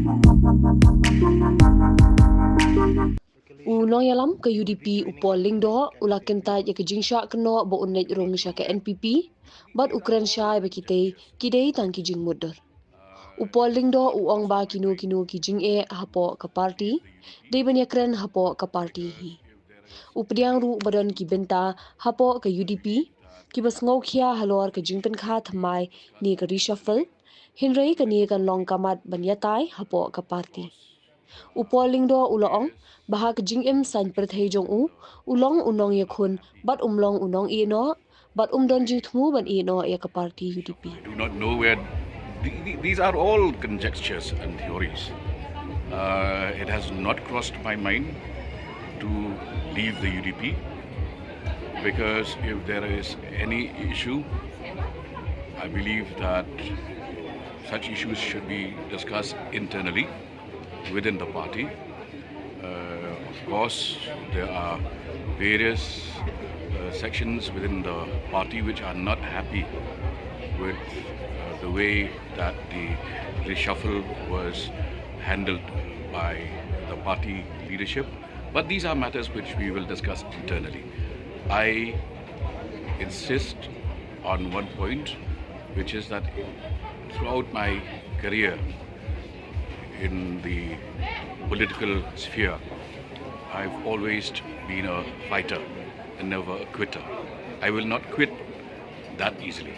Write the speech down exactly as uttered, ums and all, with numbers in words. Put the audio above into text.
U nongïalam ka U D P u Paul Lyngdoh u la kyntait ïa ka jingshah kynnoh ba un leit rung sha ka N P P bad u kren shai ba kitei ki dei tang ki jingmutdur. U Paul Lyngdoh u ong ba kino kino ki jingeh hapoh ka party dei ban ïakren hapoh ka party hi. U pdiang ruh ba don ki bynta hapoh ka U D P kiba sngewkhia halor ka jingpynkha thymmai ne ka reshuffle, hynrei kane kan long ka mat ban ïatai hapoh ka party. U Paul Lyngdoh u la ong ba ha ka jingim saiñ pyrthei jong u, u long u nongïakhun bad um long u nongïehnoh bad um don jingthmu ban ïehnoh ïa ka party U D P. I do not know where. The- the- These are all conjectures and theories. Uh, it has not crossed my mind to leave the U D P, because if there is any issue, I believe that such issues should be discussed internally within the party. Uh, of course, there are various uh, sections within the party which are not happy with uh, the way that the reshuffle was handled by the party leadership. But these are matters which we will discuss internally. I insist on one point, which is that throughout my career in the political sphere, I've always been a fighter and never a quitter. I will not quit that easily.